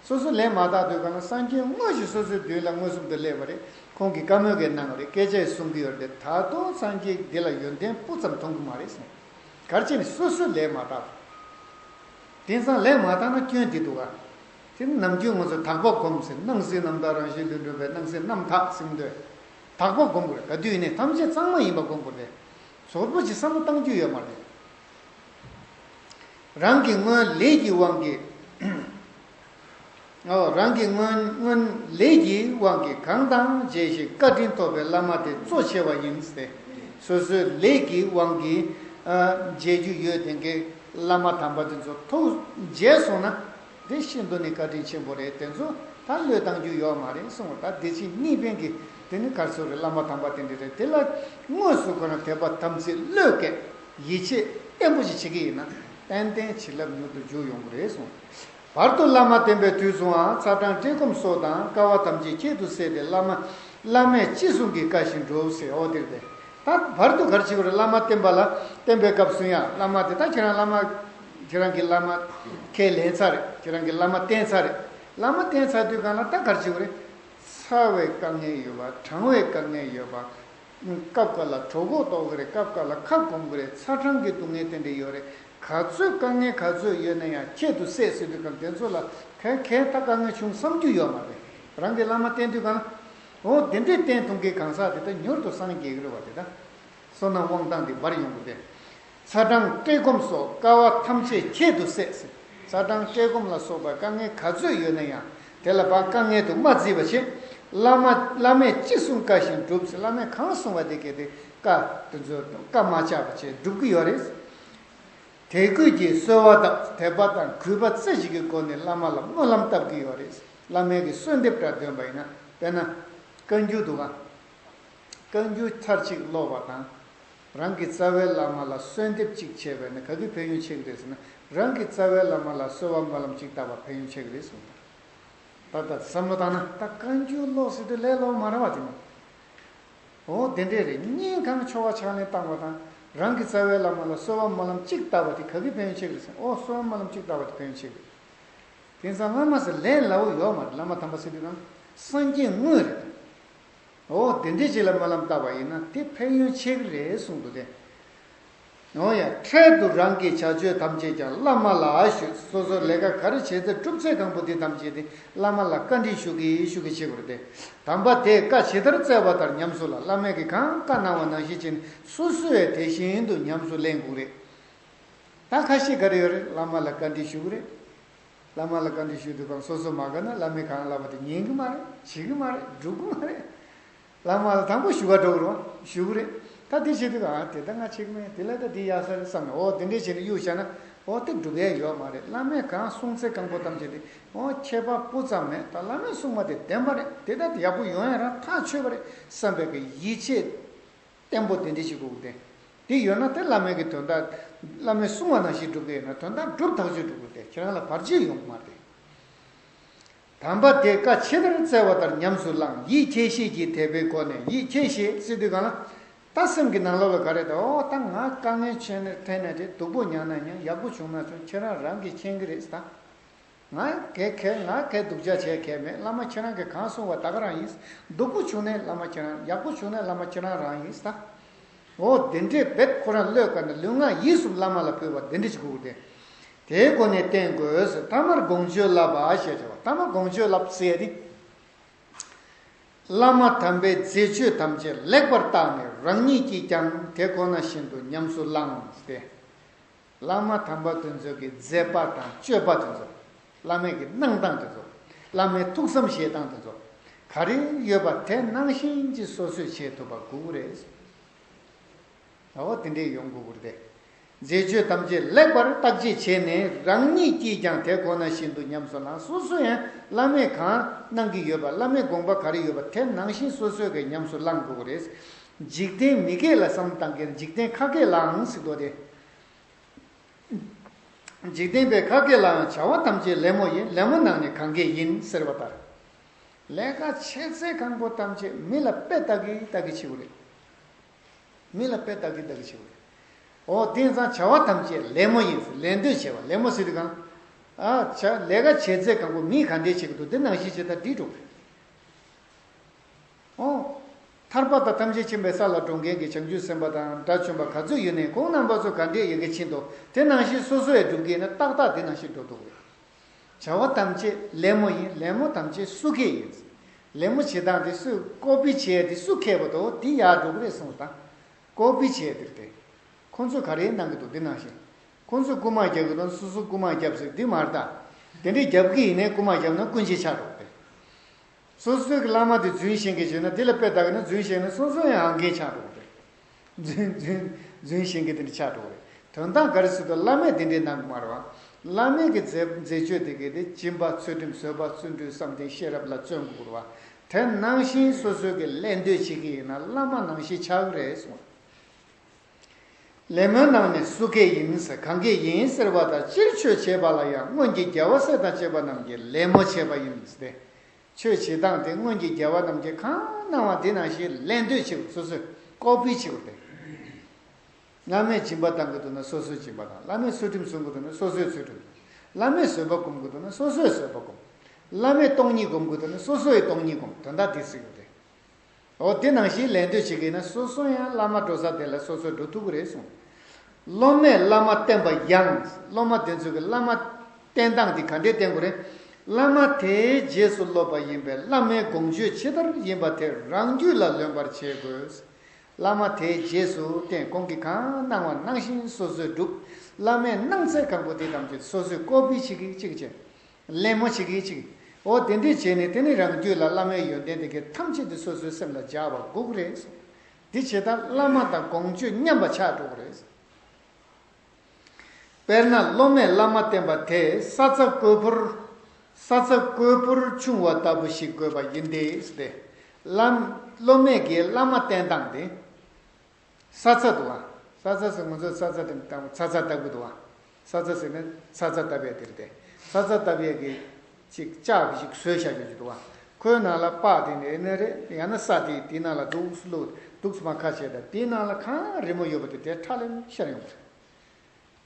སོ་སོ་ལས་མ་དག་དུས་གང་ན་སངས་རྒྱས་དངོས་ཤིག་སོ་སོའི་མདུན་ལ་མངོན་སུམ་དུ་སླེབས་པ་རེད། ཁོང་གིས་བཀའ་མོལ་གྱི་གནང་བ་རེད། སྐད་ཆ་གསུང་གི་ཡོད་རེད། ད་དུང་སངས་རྒྱས་འདི་ལ་ཡོན་ཏན་སྤུ་ཙམ་མཐོང་གི་མ་རེད་གསུངས། ག་རེ་བྱས་ནས་སོ་སོའི་ལས་མ་དག་དེང་སང་ལས་མ་དག་ན་སྐྱོན་འདི་འདུག་ག་དེ་ནི་ནམ་རྒྱུན་ང་ཚོ་དག་པ་སྒོམ་ཟེར། སྣང་སྲིད་རྣམ་དག་རང་བཞིན་ལུས་འགྲུབ་པའི་སྣང་སྲིད་རྣམ་དག་ཟེར་གྱི་འདུག་དག་པ་སྒོམ་དགོས་རེད། ག་དུས་ནས་ཐམས་ཅད་གཙང་མ་ཡིན་པ་སྒོམ་དགོས་རེད། ཟུར་པོ་ཅིག་བསམ་བློ་བཏང་རྒྱུ་ཡོད་མ་རེད། རང་གི་སྔོན་ལས་ཀྱི་དབང་གིས། ཨོ། རང་གི་སྔོན་སྔོན་ལས་ཀྱི་དབང་གིས་གང་དང་མཇལ་ཞིང་བཀའ་དྲིན་ཐོབ་པའི་བླ་མ་དེ་གཙོ་ཆེ་བ་ཡིན་ཏེ། སོ་སོའི་ལས་ཀྱི་དབང་གིས་ཨ་མཇལ་རྒྱུ་ཡོད་དེ་འགའི་བླ་མ་དམ་པ་དེ་ཚོ་ཐུགས་མཇལ་སོང་ན། དེ་ཤིན་ཏུ་ནས་བཀའ་དྲིན་ཆེན་པོ་རེད། དེ་ཚོ་ད་བློས་བཏང་རྒྱུ་ཡོད་མ་རེད་གསུངས། ད་བདེ་ཆེན་གཉིས་ཕན་གྱི་དེ་ནི་ག་རེ་ཟེར་རེད། བླ་མ་དམ་པ་དེ་འདྲ་རེད། དེ་ལ་དངོས་སུ་ཁོ་རང་དད་པ་དམ་ཚིག་བློས་བཀལ་ཡིད་ཆེས་བརྟན་པོ་ཞིག་བྱེད་ཀྱི་ཡིན་ན་ཏན་ཏན་བྱིན་རླབས་མྱུར་དུ་འཇུག་ཡོང་གི་རེད་གསུངས། བར་དུ་བླ་མ་བསྟེན་པའི་དུས་སུའང་ཚ་གྲང་བཀྲེས་སྐོམ་སོགས་དང་དཀའ་བ་ཐམས་ཅད་ཁྱད་དུ་བསད་དེ་བླ་མ་བླ་མས་ཅི་གསུང་གི་བཀའ་བཞིན་སྒྲུབ་ཟེར། འོ་དེར་བརྟེན། ད་བར་དུ་ག་རེ་བྱེད་དགོས་རེད། བླ་མ་བསྟེན་པ་ལ་བསྟེན་པའི་སྐབས་སུ་ཡང་བླ་མ་དེ། ད་ཁྱེད་རང་བླ་མ། ཁྱེད་རང་གི་བླ་མ་ཁས་ལེན་ཚར་རེད། ཁྱེད་རང་གི་བླ་མ་བསྟེན་ཚར་རེད། བླ་མ་བསྟེན་ཚར་དུས་སྒང་ལ་ད་ག་རེ་བྱེད་དགོས་རེད། ཚ་བའི་དཀའ་ངལ་ཡོད་པ། གྲང་བའི་དཀའ་ངལ་ཡོད་པ། སྐབས་འགའ་ལ་གྲོད་ཁོག་ལྟོགས་ཀྱི་རེད། སྐབས་འགའ་ལ་ཁ་སྐོམ་གྱི་རེད། ཚ་གྲང་གི་སྡུག་བསྔལ་དེ་འདྲ་ཡོད་རེད། ག་ཚོད་དཀའ་ངལ་ག་ཚོད་ཡོད་ན་ཡང་ཁྱད་དུ་བསད་ཟེར་དུས་སྒང་དེ་ཚོ་ལ་ག་གས་ད་དཀའ་ངལ་བྱུང་བསམ་རྒྱུ་ཡོད་མ་རེད། རང་གི་བླ་མ་བསྟེན་དུས་སྒང་། འོ་དེ་འདྲས་བསྟེན་ཐུབ་མཁན་གང་ཟག་དེ་ད་མྱུར་དུ་སངས་རྒྱས་ཀྱི་རེད་བ། དེ་ད་བསོད་ནམས་དབང་ཐང་དེ་འབར་ཡོང་གི་རེད། ཚ་གྲང་བཀྲེས་སྐོམ་སོགས་དཀའ་བ་ཐམས་ཅད་ཁྱད་དུ་བསད་ཟེར། ཚ་གྲང་བཀྲེས་སྐོམ་ལ་སོགས་པ་དཀའ་ངལ་ག་ཚོད་ཡོད་ན་ཡང་དེ་ལ་ཕར་དཀའ་ངལ་དུ་མ་བརྩིས་པ་བྱས། བླ་མ་བླ་མས་ཅི་གསུང་བཀའ་བཞིན་སྒྲུབ་ཟེར། བླ་མས་གང་གསུང་བ་དེ་གས་དེ་བཀའ་དེ་ཚོ་བཀའ་མ་བཅག་པ་བྱས་སྒྲུབ་ཀྱི་ཡོད་རེད། དད་གུས་ཀྱིས་གསོལ་བ་བཏབ། དད་པ་དང་གུས་པ་རྩེ་གཅིག་གི་སྒོ་ནས་བླ་མ་ལ་སྨོན་ལམ་བཏབ་ཀྱི་ཡོད་རེད། བླ་མའི་གི་གསོལ་འདེབས་འདྲ་འདོན་པ་ཡིན་ན། དཔེར་ན། བཀའ་འགྱུར་འདུག་ག་བཀའ་འགྱུར་ཚར་གཅིག་ཀློག་པ་དང་། རང་གི་རྩ་བའི་བླ་མ་ལ་གསོལ་འདེབས་གཅིག་བྱས་པས་ན་ག་གི་ཕན་ཡོན་ཆེ་གི་རེད་ཟེར་ན། རང་གི་རྩ་བའི་བླ་མ་ལ་གསོལ་བ་སྨོན་ལམ་གཅིག་བཏབ་པ་ཕན་ཡོན་ཆེ་གི་རེད་གསུངས། ད་ལྟ་བསམ་བློ་བཏང་ན་ད་བཀའ་འགྱུར་ཀློག་ཟེར་དུས་ལས་སླ་བོ་མ་རེད་བ་དེ་ནི། འོ་དེ་འདྲས་རེད། སྙིང་གང་ཆོ་ག་ཕྱག་ལེན་བཏང་བ་དང་། རང་གི་རྩ་བའི་བླ་མ་ལ་གསོལ་བ་སྨོན་ལམ་གཅིག་བཏབ་པ་དེ་ག་གི་ཕན་ཡོན་ཆེ་གི་རེད་ཟེར། འོ་གསོལ་བ་སྨོན་ལམ་གཅིག་བཏབ་པ་དེ་ཕན་ཡོན་ཆེ་གི་རེད། དེང་སང་བླ་མ་ཟེར་ལས་སླ་བོ་ཡོད་མ་རེད། བླ་མ་དམ་པ་ཟེར་དུས་གང་སངས་རྒྱས་དངོས་རེད། འོ་དེ་འདྲས་ཅིག་ལ་སྨོན་ལམ་བཏབ་པ་ཡིན་ན་དེ་ཕན་ཡོན་ཆེ་གི་རེད་གསུངས་འདུག་སྟེ། འོ་ཡ། འཕྲལ་དུ་རང་གི་བྱ་སྤྱོད་ཐམས་ཅད་ཀྱང་བླ་མ་ལ་ཞུས། སོ་སོ་ལས་ཀ་ག་རེ་བྱེད་ཚེ་སྒྲུབ་ཚེ་གང་པོ་དེ་ཐམས་ཅད་དེ་བླ་མ་ལ་བཀའ་འདྲི་ཞུ་གི་ཞུ་གི་བྱེད་དགོས་རེད་དེ། དམ་པ་དེས་བཀའ་ཇི་ལྟར་སྩལ་བ་ལྟར་ཉམས་སུ་བླང་། བླ་མས་ཀྱིས་གང་བཀའ་གནང་བ་ནང་བཞིན་བྱས་ནས་སོ་སོས་དེ་བཞིན་དུ་ཉམས་སུ་ལེན་དགོས་རེད། ད་ཁ་ཤས་ག་རེ་ཡོད་རེད། བླ་མ་ལ་བཀའ་འདྲི་ཞུ་གི་རེད། བླ་མ་ལ་བཀའ་འདྲི་ཞུ་དུས་སྒང་སོ་སོ་མ་དགའ་ན་བླ་མས་གང་ལབ་པ་དེ་ཉན་གི་མ་རེད། བྱེད་གི་མ་རེད། སྒྲུབ་གི་མ་རེད། བླ་མ་ལ་དང་པོ་ཞུ་ག་འགྲོ་གི་རེད་བ། ཞུ་གི་རེད། ད་དེ་བྱེད་དུས་སྒང་དེ་ད་ང་བྱེད་གི་མེད། དེ་ལས་ད་དེ་ཡག་ས་རེད་བསམ་ནས། འོ་དེ་འདྲས་བྱས་ནས་གཡུག་བཞག་ན། འོ་དེ་སྒྲུབ་ཡ་ཡོད་མ་རེད། བླ་མས་གང་གསུང་ཚེ་གང་པོ་ཐམས་ཅད་དེ། འོ་ཁྱད་པར་སྤུ་ཙམ་མེད། ད་བླ་མས་གསུངས་པ་དེ་བདེན་པ་རེད། དེ་ད་དེ་ཡག་པོ་ཡོང་ཡ་རང་ཐག་ཆོད་པ་རེད་བསམ་པའི་གི་ཡིད་ཆེས། བརྟན་པོ་དེ་འདྲ་ཞིག་དགོས་ཀྱི་རེད། དེ་ཡོད་ན་དེ་བླ་མའི་གི་དོན་དག་བླ་མས་གསུང་བ་ནང་བཞིན་སྒྲུབ་ཀྱི་ཡོད་ན་དོན་དག་སྒྲུབ་ཐག་ཆོད་སྒྲུབ་དགོས་ཏེ། ཁྱེད་རང་ལ་བར་ཆད་ཡོང་གི་མ་རེད། དམ་པ་དེས་བཀའ་ཇི་ལྟར་སྩལ་བ་ལྟར་ཉམས་སུ་བླང་། ཡིད་ཁྱད་བཤད་ཀྱི་དད་པའི་སྒོ་ནས། ཡིད་ཁྱད་བཤད་ཟེར་དུས་སྒང་ལ། ད་སེམས་ཀྱི་ནང་ལོགས་ལ་ག་རེ་ད། འོ་ད་ང་དཀའ་ངལ་ཆེ་ནས་འཕྲད་ནས་རེད། སྡུག་པོ་མྱངས་ན་མྱངས། ཡག་པོ་བྱུང་ན་བྱུང་། ཁྱེད་རང་རང་གིས་མཁྱེན་གྱི་རེད་ད། ང་གས་གས་ང་གས་སྡུག་ཅག་བྱས་གས་མེད། བླ་མ་ཁྱེད་རང་གིས་གང་གསུང་བ་ད་ག་རང་ཡིན། སྡུག་པོ་བྱུང་ནས་བླ་མ་ཁྱེད་རང་། ཡག་པོ་བྱུང་ནས་བླ་མ་ཁྱེད་རང་རང་ཡིན་ད། འོ་དེ་འདྲས་རྦད་ཁོ་རང་བློས་བཀལ་ནས་ལུས་ངག་ཡིད་གསུམ་བླ་མ་ལ་ཕུལ་བ་དེ་འདྲས་ཅིག་དགོས་ཀྱི་རེད། དེའི་སྒོ་ནས་བསྟེན་དགོས་ཟེར། ཐ་མར་དགོངས་སྤྱོད་བསླབ་པ་ཞེས་བྱ་བ། ཐ་མ་དགོངས་སྤྱོད་བསླབ་ཟེར་ཡ་དེ། བླ་མ་དམ་པའི་མཛད་སྤྱོད་ཐམས་ཅད་ལེགས་པར་བརྟགས་ནས་རང་ཉིད་ཀྱིས་ཀྱང་དེ་ཁོ་ན་བཞིན་དུ་ཉམས་སུ་བླངས་ཏེ། བླ་མ་དམ་པ་དེ་ཚོ་གི་མཛད་པ་དང་སྤྱོད་པ་དེ་ཚོ། བླ་མའི་གི་གནང་སྟངས་དེ་ཚོ། བླ་མའི་ཐུགས་བསམ་བཞེས་སྟངས་དེ་ཚོ། ག་རེ་ཡོད་པ་དེ་ནང་བཞིན་གྱི་སོ་སོས་བྱེད་ཐུབ་པ་དགོས་ཀྱི་རེད། འོ་དེ་འདྲས་ཡོང་དགོས་ཀྱི་རེད། མཛད་སྤྱོད་ཐམས་ཅད་ལེགས་པར་བརྟག་དཔྱད་བྱས་ནས་རང་ཉིད་ཀྱིས་ཀྱང་དེ་ཁོ་ན་བཞིན་དུ་ཉམས་སུ་བླངས། སོ་སོ་ཡང་བླ་མས་གང་གནང་གི་ཡོད་པ། བླ་མའི་དགོངས་པ་ག་རེ་ཡོད་པ་དེ་ནང་བཞིན་སོ་སོས་གི་ཉམས་སུ་བླང་དགོས་ཀྱི་རེད། འཇིག་རྟེན་མི་སྐད་ལ་བསམ་བཏང་གི་འཇིག་རྟེན་ཁ་སྐད་ལའང་ཟེར་དོ་དེ། འཇིག་རྟེན་པའི་ཁ་སྐད་ལའང་བྱ་བ་ཐམས་ཅད་ལད་མོ་ཡིན། ལད་མོ་ནང་ནས་གང་གས་ཡིན་ཟེར་བ་ལྟར། ལས་ཀ་བྱེད་ཚེ་གང་པོ་ཐམས་ཅད་མི་ལ་དཔེ་ལྟ་གི་ལྟ་གི་བྱེད་དགོས་རེད། མི་ལ་དཔེ་ལྟ་གི་ལྟ་གི་བྱེད་དགོས་རེད། འོ་དེང་སང་བྱ་བ་ཐམས་ཅད་ལད་མོ་ཡིན་ཟེར། ལད་ཟློས་བྱེད་པ། ལད་མོ་ཟེར་དུས་གང་། ཨ་བྱ་ལས་ཀ་བྱེད་ཚེ་གང་པོ་མི་ག་འདྲས་བྱེད་ཀྱི་འདུག་དེ་ནང་བཞིན་བྱེད་ད་འགྲིག་འགྲོ་གི་རེད། འོ། ཐར་པ་དང་ཐམས་ཅད་མཁྱེན་པའི་ས་ལ་འགྲོ་མཁན་གྱི་བྱང་ཆུབ་སེམས་དཔའ་དང་དགྲ་བཅོམ་པ་ག་ཚོད་ཡོད་ནའི་ཁོང་རྣམ་པ་ཚོ་ག་འདྲས་ཡོད་མཁན་ཕྱིན་ཏོ། དེ་ནང་བཞིན་སོ་སོ་ཡང་སྒྲུབ་ཀྱི་ཡིན་ན་ཏག་ཏག་དེ་ནང་བཞིན་འགྲོ་ཐུབ་ཀྱི་རེད། བྱ་བ་ཐམས་ཅད་ལད་མོ་ཡིན། ལད་མོ་ཐམས་ཅད་སུ་སྐད་ཡིན། ལད་མོ་བྱེད་སྟངས་དེ་སུས་ཀོ་པི་བྱས་དེ་སུ་མཁས་པ་དོ་དེ་ཡར་འགྲོ་གི་རེད་གསུངས་དང་། ཀོ་པི་བྱས་དེ་རེད་དེ། ཁོང་ཚོས་ག་རེ་གནང་གི་འདུག་དེ་ནང་བཞིན། ཁོང་ཚོས་རྐུ་མ་རྒྱག་གི་འདུག་སོ་སོ་རྐུ་མ་རྒྱབ་ཟེར་འདི་མ་རེད་ད། དེ་འདྲས་རྒྱབ་ཀྱི་ཡིན་ནའི་རྐུ་མ་རྒྱབ་ན་རྐུན་མ་ཆགས་འགྲོ་གི་རེད། སོ་སོའི་གི་བླ་མ་དེ་རྫུན་བཤད་མཁན་བྱས་ན་དེ་ལ་དཔེ་ལྟ་གི་ན་རྫུན་བཤད་ན་སོ་སོ་ཡང་ཨང་རྒན་ཆགས་འགྲོ་གི་རེད། རྫུན་རྫུན་རྫུན་བཤད་མཁན་དེ་འདྲ་ཆགས་འགྲོ་གི་རེད། དོན་དག་ག་རེ་ཟེར་དུས་བླ་མས་དེ་འདྲའི་གནང་གི་མ་རེད་བ། བླ་མའི་གི་མཛད་མཛད་སྤྱོད་དེ་གི་དེ་སྦྱིན་པ་ཚུལ་ཁྲིམས་བཟོད་པ་བརྩོན་འགྲུས་བསམ་གཏན་ཤེས་རབ་ལ་བརྩོན་དགོས་རེད་བ། དེ་ནང་བཞིན་སོ་སོའི་གི་ལད་ཟློས་བྱེད་ཀྱི་ཡིན་ན་བླ་མ་ནང་བཞིན་ཆགས་ཀྱི་རེད་གསུངས། ལད་མོའི་ནང་ནས་སུ་སྐད་ཡིན་ཟེར། གང་སྐད་ཡིན་ཟེར་བ་དང་། སྤྱིར་ཆོས་བྱེད་པ་ལ་ཡང་སྔོན་གྱི་རྒྱལ་བ་སྲས་དང་བཅས་པ་རྣམས་ཀྱིས་ལད་མོ་བྱས་པ་ཡིན་ཏེ། ཆོས་བྱེད་སྟངས་དེ་སྔོན་གྱི་རྒྱལ་བ་རྣམས་ཀྱིས་གང་གནང་བ་དེ་ནང་བཞིན་ལད་ཟློས་བྱེད་དགོས། སོ་སོས་ཀོ་པི་བྱེད་དགོས་ཏེ། བླ་མས་སྦྱིན་པ་གཏང་གི་འདུག་ན་སོ་སོས་སྦྱིན་པ་གཏང་། བླ་མས་ཚུལ་ཁྲིམས་སྲུང་གི་འདུག་ན་སོ་སོས་ཚུལ་ཁྲིམས་སྲུང་། བླ་མས་བཟོད་པ་སྒོམ་གི་འདུག་ན་སོ་སོས་བཟོད་པ་སྒོམ། བླ་མས་སྟོང་ཉིད་སྒོམ་གི་འདུག་ན་སོ་སོས་སྟོང་ཉིད་སྒོམ། དོན་དག་དེ་ཟེར་གི་རེད། འོ་དེ་ནང་བཞིན་ལད་ཟློས་བྱེད་ཀྱི་ན་སོ་སོ་ཡང་བླ་མ་འགྲོ་ས་དེ་ལ་སོ་སོས་འགྲོ་ཐུབ་ཀྱི་རེད་གསུངས། སློབ་མས་བླ་མ་བསྟེན་པ་ཡང་། སློབ་མ་དེ་ཚོ་གིས་བླ་མ་བསྟེན་སྟངས་དེ་ག་འདྲས་བསྟེན་དགོས་རེད། བླ་མ་དེའི་རྗེས་སུ་སློབ་པ་ཡིན་པས་བླ་མའི་དགོངས་སྤྱོད་ཇི་ལྟར་ཡིན་པ་དེ་རང་རྒྱུད་ལ་ལོན་པར་བྱེད་དགོས། བླ་མ་དེའི་རྗེས་སུ་བསྟེན། ཁོང་གིས་གང་གནང་བ་ནང་བཞིན་སོ་སོས་སྒྲུབ། བླ་མས་གནང་ཚད་གང་པོ་དེ་ཐམས་ཅད་སོ་སོས་ཀོ་པི་བྱེད་ཀྱི་གཅིག་བྱས། ལད་མོ་བྱེད་ཀྱི་གཅིག། འོ་དེ་འདྲས་བྱས་ནས་དེ་ནི་རང་རྒྱུད་ལ་བླ་མའི་ཡོན་ཏན་དེ་གའི་ཐམས་ཅད་དེ་སོ་སོའི་སེམས་ལ་འཇགས་པ་དགོས་ཀྱི་རེད། འདི་བྱེད་སྟངས་བླ་མ་དང་དགོངས་སྤྱོད་མཉམ་པ་ཆགས་འགྲོ་གི་རེད། དཔེར་ན་སློབ་མས་བླ་མ་བསྟེན་པ་དེ་ས་རྩྭ་བརྐོས་ཕོར། ས་རྩྭ་བརྐོས་ཕོར་ཆུང་བ་ལྟ་བུ་ཞིག་དགོས་པ་ཡིན་ཏེ། བླ་སློབ་མས་ཀྱིས་བླ་མ་བསྟེན་སྟངས་དེ། ས་རྩྭ་འདུག་བ། ས་རྩྭ་ཟེར་ང་ཚོས་ས་རྩྭ་དེ་ལྟ་བུ་ཚ་ཚ་ལྟ་བུ་འདུག་བ། ས་རྩྭ་ཟེར་ན་ཚ་ཚ་ལྟ་བུ་དེ་རེད་དེ། ས་རྩྭ་ལྟ་བུ་གི་ཅིག་ལྕགས་ཀྱི་ཅིག་བཟོས་བཞག་ཡོད་ཀྱི་འདུག་བ། ཁོའི་ནང་ལ་པགས་དེ་ནས་ནས་རེད། ཡང་ན་ས་དེ་དེའི་ནང་ལ་འདུག་སེ་བླུགས། འདུག་སེ་མར་ཁ་བྱས། ད་དེའི་ནང་ལ་གང་རི་མོ་ཡོད་པ་དེ་དེ་ཁྲ་ལེམ་ཤར་ཡོང་གི་རེད།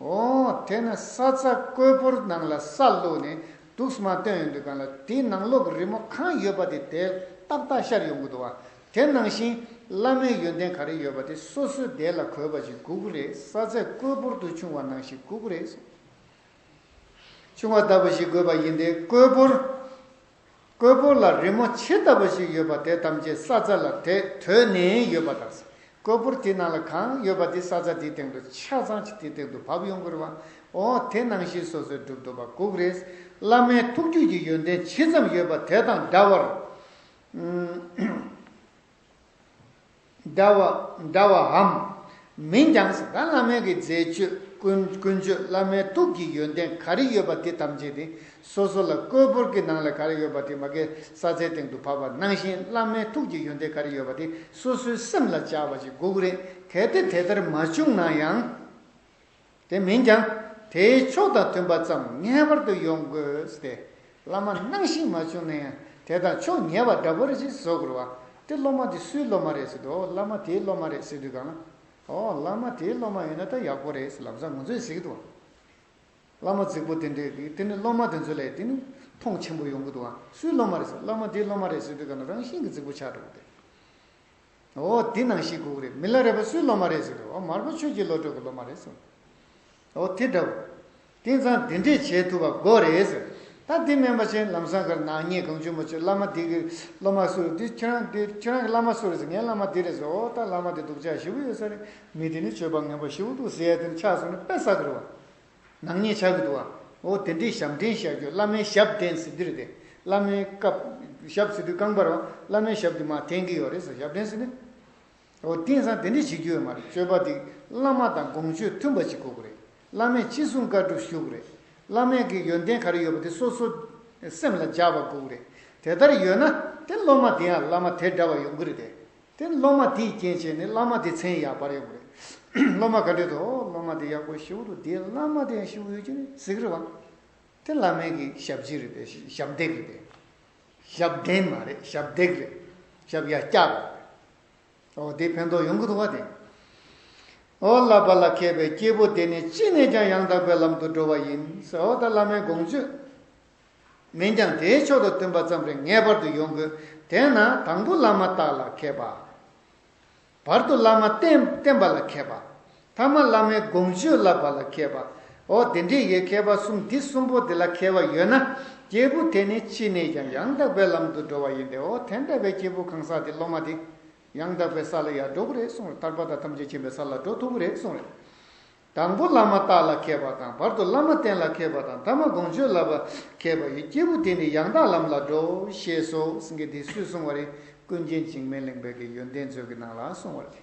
འོ་དེ་ན་ས་རྩྭ་བརྐོས་ཕོར་ནང་ལ་ས་བླུགས་ནས་འདུག་སེ་མར་བཏོན་ཡོང་དུས་སྒང་ལ་དེའི་ནང་ལོགས་ཀྱི་རི་མོ་གང་ཡོད་པ་དེ་དེ་ཏག་ཏག་ཤར་ཡོང་གི་འདུག་བ། དེ་ནང་བཞིན་བླ་མའི་ཡོན་ཏན་ག་རེ་ཡོད་པ་དེ་སོ་སོའི་དེ་ལ་གོ་བ་ཞིག་དགོས་ཀྱི་རེད། ས་རྩྭ་བརྐོས་ཕོར་དུ་ཆུང་བ་ནང་བཞིན་དགོས་ཀྱི་རེད། ཆུང་བ་ལྟ་བུ་ཞིག་དགོས་པ་ཡིན་ཏེ། བརྐོས་ཕོར། བརྐོས་ཕོར་ལ་རི་མོ་ཇི་ལྟ་བུ་ཞིག་ཡོད་པ་དེ་ཐམས་ཅད་ས་རྩྭ་ལ་དེ་དོད་ནས་ཡོད་པ་དང་། བརྐོས་ཕོར་དེའི་ནང་ལ་གང་ཡོད་པ་དེ་ས་རྩྭ་དེའི་སྟེང་དུ་ཆ་ཚང་ཅིག་དེའི་སྟེང་དུ་བབས་ཡོང་གི་རེད་བ། འོ་དེ་ནང་བཞིན་སོ་སོས་སྒྲུབ་ཐུབ་པ་དགོས་ཀྱི་རེད། བླ་མའི་ཐུགས་རྒྱུད་ཀྱི་ཡོན་ཏན་ཇི་ཙམ་ཡོད་པ་དེ་དང་འདྲ་བར། འདྲ་བ་འདྲ་བའམ་མིན་ཀྱང་ཟེར། ད་བླ་མའི་གི་མཛད་སྤྱོད་ཀུན་ཀུན་སྤྱོད་བླ་མའི་ཐུགས་ཀྱི་ཡོན་ཏན་ག་རེ་ཡོད་པ་དེ་ཐམས་ཅད་དེ་སོ་སོ་ལ་བརྐོས་ཕོར་གྱི་ནང་ལ་ག་རེ་ཡོད་པ་དེ་མ་གི་ས་རྩྭའི་སྟེང་དུ་བབས་པ་ནང་བཞིན་བླ་མའི་ཐུགས་ཀྱི་ཡོན་ཏན་ག་རེ་ཡོད་པ་དེ་སོ་སོའི་སེམས་ལ་འཇགས་པ་ཞིག་དགོས་ཀྱི་རེད། གལ་ཏེ་དེ་ལྟར་མ་བྱུང་ན་ཡང་། དེ་མིན་ཀྱང་དེའི་ཕྱོགས་དང་མཐུན་པ་ཙམ་ངེས་པར་དུ་ཡོང་དགོས་ཏེ། བླ་མ་སྣང་ཞིང་མ་བྱུང་ན་ཡང་དེ་དང་ཕྱོགས་ཉེ་བ་འདྲ་པོ་རེ་ཞིག་བཟོ་དགོས་རེད་བ། དེ་སློབ་མ་དེ་སུའི་སློབ་མ་རེད་ཟེར་དུས། ཨོ་བླ་མ་དེའི་སློབ་མ་རེད་ཟེར་དུས་སྒང་ལ། ཨོ་བླ་མ་དེའི་སློབ་མ་ཡིན་ན་ད་ཡག་པོ་རེད་ཟེར་ལམ་སང་ང་ཚོས་ཟེར་གི་འདུག་བ། བླ་མ་རྫིག་པོ་དེ་འདྲས་ཀྱིས་དེ་ནི་སློབ་མ་དེ་ཚོ་ལ་དེ་ནི་མཐོང་ཆེན་པོ་ཡོང་གི་འདུག་བ། སུའི་སློབ་མ་རེད་ཟེར། བླ་མ་དེའི་སློབ་མ་རེད་ཟེར་དུས་སྒང་ལ་རང་བཞིན་གྱིས་རྫིག་པོ་ཆགས་འགྲོ་གི་རེད། འོ་དེ་ནང་བཞིན་དགོས་ཀྱི་རེད། མི་ལ་རས་པ་སུའི་སློབ་མ་རེད་ཟེར་དུས། འོ་མར་པ་ཆོས་ཀྱི་བློ་གྲོས་ཀྱི་སློབ་མ་རེད་ཟེར། འོ་དེ་འདྲ་བོ། དེང་སང་དེ་འདྲས་བྱེད་ཐུབ་པ་དགོས་རེད་ཟེར། ད་དེ་མིན་པ་བྱས་ལམ་སང་ཁར་ནག་ཉེས་གང་བྱུང་མ་བྱུང་བླ་མ་དེ་གི་སློབ་མ་སུ་རེད། དེ་ཁྱེད་རང་དེ་ཁྱེད་རང་གི་བླ་མ་སུ་རེད་ཟེར། ངའི་བླ་མ་དེ་རེད་ཟེར། འོ་ད་བླ་མ་དེ་སྡུག་ཅག་ཞེ་པོ་ཡོད་ས་རེད། མི་དེ་ནི་སྤྱོད་པ་ངན་པ་ཞེ་པོ་འདུག་ཟེར་ཡ་དེ་ནི་ཆགས་སོང་ན་དཔེ་བསགས་ཀྱི་རེད་བ། ནག་ཉེས་ཆགས་ཀྱི་འདུག་བ། འོ་དེ་འདྲའི་ཞབས་འདྲེན་བྱ་རྒྱུ། བླ་མའི་ཞབས་འདྲེན་ཟེར་འདི་རེད་དེ། བླ་མའི་སྐབས་ཞབས་ཟེར་དུས་རྐང་པ་རེད་བ། བླ་མའི་ཞབས་འདི་མར་འདྲེན་གྱི་ཡོད་རེད་ཟེར། ཞབས་འདྲེན་ཟེར་ནི། འོ་དེང་སང་དེ་འདྲ་བྱེད་རྒྱུ་ཡོད་མ་རེད། སྤྱོད་པ་འདི་བླ་མ་དང་དགོངས་སྤྱོད་མཐུན་པ་ཞིག་དགོས་ཀྱི་རེད། བླ་མས་ཅི་གསུང་བཀའ་སྒྲུབ་ཞུ་དགོས་རེད། བླ་མའི་གི་ཡོན་ཏན་ག་རེ་ཡོད་པ་དེ་སོ་སོ་སེམས་ལ་འཇགས་པ་དགོས་ཀྱི་རེད། དེ་ལྟར་ཡོད་ན་དེ་སློབ་མ་དེ་ཡང་བླ་མ་དེ་འདྲ་བ་ཡོང་གི་རེད་དེ། དེ་སློབ་མ་དེའི་རྐྱེན་བྱས་ནས་བླ་མ་དེ་མཚན་ཡར་འཕར་ཡོང་གི་རེད། སློབ་མ་ག་འདྲས་འདུག། ཨོ་སློབ་མ་དེ་ཡག་པོ་ཞེ་པོ་འདུག། དེའི་བླ་མ་དེ་ཡང་ཞེ་པོ་ཡོད་ཀྱི་རེད་ཟེར་གི་རེད་བ། དེ་བླ་མའི་གི་ཞབས་ཕྱི་རེད་དེ། ཞབས་འདེགས་རེད་དེ། ཞབས་འདྲེན་མ་རེད། ཞབས་འདེགས་རེད། ཞབས་ཡར་བཀྱག་རེད། འོ་དེ་ཕན་ཐོགས་ཡོང་གི་འདུག་བ་དེ། འོ་བསླབ་པ་ལ་མཁས་པའི་སྐྱེས་བུ་དེ་ནི་ཅི་ནས་ཀྱང་ཡང་དག་པའི་ལམ་དུ་འགྲོ་བ་ཡིན་ཟེར། འོ་ད་བླ་མའི་དགོངས་སྤྱོད་མིན་ཀྱང་དེའི་ཕྱོགས་དང་མཐུན་པ་ཙམ་རེ་ངེས་པར་དུ་ཡོང་དགོས། དེས་ན་དང་པོ་བླ་མ་བརྟག་ལ་མཁས་པ། བར་དུ་བླ་མ་བསྟེན་བསྟེན་པ་ལ་མཁས་པ། ཐ་མ་བླ་མའི་དགོངས་སྤྱོད་བསླབ་པ་ལ་མཁས་པ། འོ་དེ་འདྲའི་ཡི་མཁས་པ་གསུམ་འདི་གསུམ་པོ་དེ་ལ་མཁས་པ་ཡོད་ན། སྐྱེས་བུ་དེ་ནི་ཅི་ནས་ཀྱང་ཡང་དག་པའི་ལམ་དུ་འགྲོ་བ་ཡིན་ཏེ། འོ་དེ་འདྲ་བའི་སྐྱེས་བུ་གང་ཟག་དེ་སློབ་མ་དེ་ཡང་དག་པའི་ས་ལ་ཡར་འགྲོ་གི་རེད་གསུངས་རེད། ཐར་པ་དང་ཐམས་ཅད་མཁྱེན་པའི་ས་ལ་འགྲོ་ཐུབ་ཀྱི་རེད་གསུངས་རེད། དང་པོ་བླ་མ་བརྟག་ལ་མཁས་པ་དང་། བར་དུ་བླ་མ་བསྟེན་ལ་མཁས་པ་དང་། ཐ་མ་དགོངས་སྤྱོད་བསླབ་པ་མཁས་པ་ཡི། སྐྱེས་བུ་དེ་ནི་ཡང་དག་ལམ་ལ་འགྲོ། ཞེས་སོ། སེང་གེ་འདི་སུས་གསུངས་པ་རེད། ཀུན་མཁྱེན་འཇིགས་མེད་གླིང་པའི་གི་ཡོན་ཏན་མཛོད་ཀྱི་ནང་ལ་གསུངས་པ་རེད།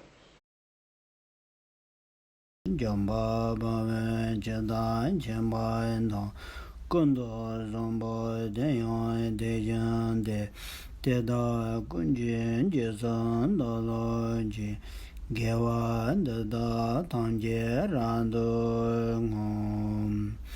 འཇམ་དཔལ་དཔའ་བོས་ཇི་ལྟར་མཁྱེན་པ་དང་། ཀུན་ཏུ་བཟང་པོ་དེ་ཡང་དེ་བཞིན་ཏེ། དེ་དག་ཀུན་གྱི་རྗེས་སུ་བདག་སློབ་ཅིང་། དགེ་བ་འདི་དག་ཐམས་ཅད་རབ་ཏུ་བསྔོ།